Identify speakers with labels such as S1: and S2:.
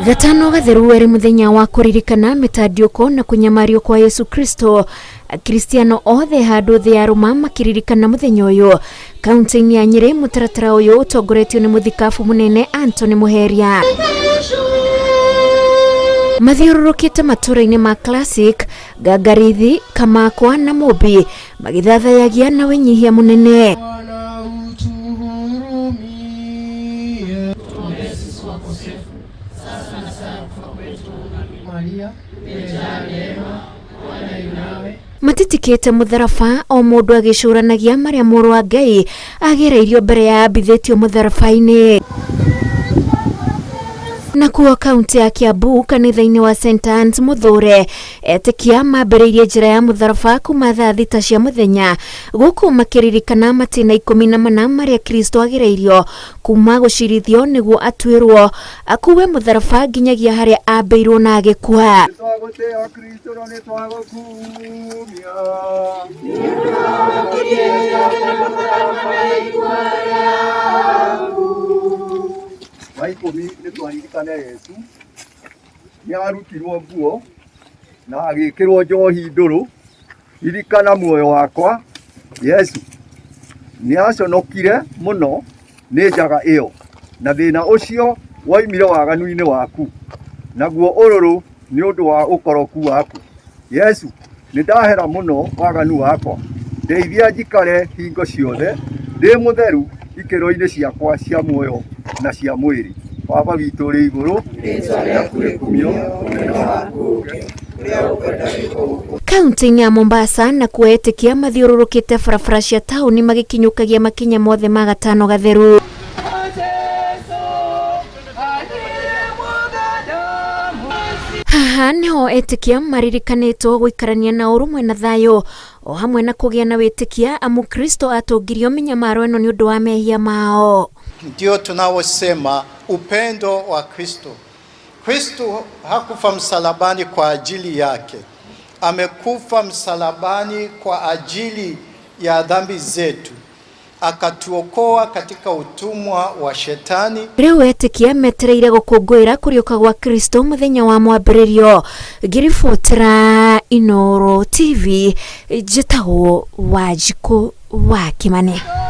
S1: Gatano gatheru arĩ mũthenya wa kũririkana mĩtandiũko na kũnyamario kwa Yesu Kristo. Akristiano othe handũ thĩ ya rũma makĩririkana mũthenya ũyũ. Kaunti-inĩ ya Nyĩrĩ mũtaratara ũyũ ũtongoretio nĩ mũthikabu mũnene Anthony Muheria. Mathiũrũrũkĩte matũũra-inĩ ma Classic, Ngangarithi, Kamakwa na Mũmbi magĩthathayagia na wĩnyihia mũnene.
S2: Bwana utuhurumie. Maria,
S1: Matitikĩte mũtharaba o mũndũ agĩcũranagia marĩa mũrũ wa Ngai agereirio mbere ya ambithĩtio mũtharaba-inĩ. Nakuo kaunti ya Kiambu kanitha-inĩ wa St Anne's Muthure etĩkia mambĩrĩirie njĩra ya mũtharaba kuma thaa 6 cia mũthenya gũkũ makĩririkana matĩna 14 marĩa Kristo agereirio kuma gũcirithio nĩguo atuĩrwo akuwe mũtharaba nginyagia harĩa ambĩirwo na agĩkua.
S2: Twagũtĩĩa Kristo na nĩtwagũkumia. Wa 10 nĩ twaririkane Yesu nĩ arutirwo nguo na agĩkĩrwo njohi ndũrũ. Ririkana muoyo wakwa Yesu nĩ aconokire mũno nĩ njaga ĩyo na thĩna ũcio woimire waganu-inĩ waku naguo ũrũrũ nĩ ũndũ wa ũkoroku waku. Yesu nĩ ndahera mũno waganu wakwa, ndeithia njikare hingo ciothe ndĩ mũtheru ikĩro-inĩ ciakwa cia muoyo na cia mwĩrĩ. Baba witũ ũrĩ igũrũ, rĩĩtwa rĩaku rĩkumio, ũnene waku ũũke, ũrĩa ũkwenda wĩkwo gũkũ.
S1: Kaunti-inĩ ya Mombasa nakuo etĩkia mathiũrũrũkĩte barabara cia taũni magĩkinyũkagia makinya mothe ma gatano gatheru. Haha niho etĩkia maririkanĩtwo gũikarania na ũrũmwe na thayũ o hamwe na kũgĩa na wĩtĩkia amu Kristo atũngirio mĩnyamaro ĩno nĩ ũndũ wa mehia mao.
S3: Ndio tunaosema upendo wa Kristo. Kristo hakufa msalabani kwa ajili yake, amekufa msalabani kwa ajili ya dhambi zetu, akatuokoa katika utumwa wa shetani.
S1: Rĩu etĩkia metereire gũkũngũĩra kũriũka gwa Kristo mũthenya wa mwambĩrĩrio. Ngĩribotera Inooro TV, njĩtagwo Wanjikũ wa Kĩmani.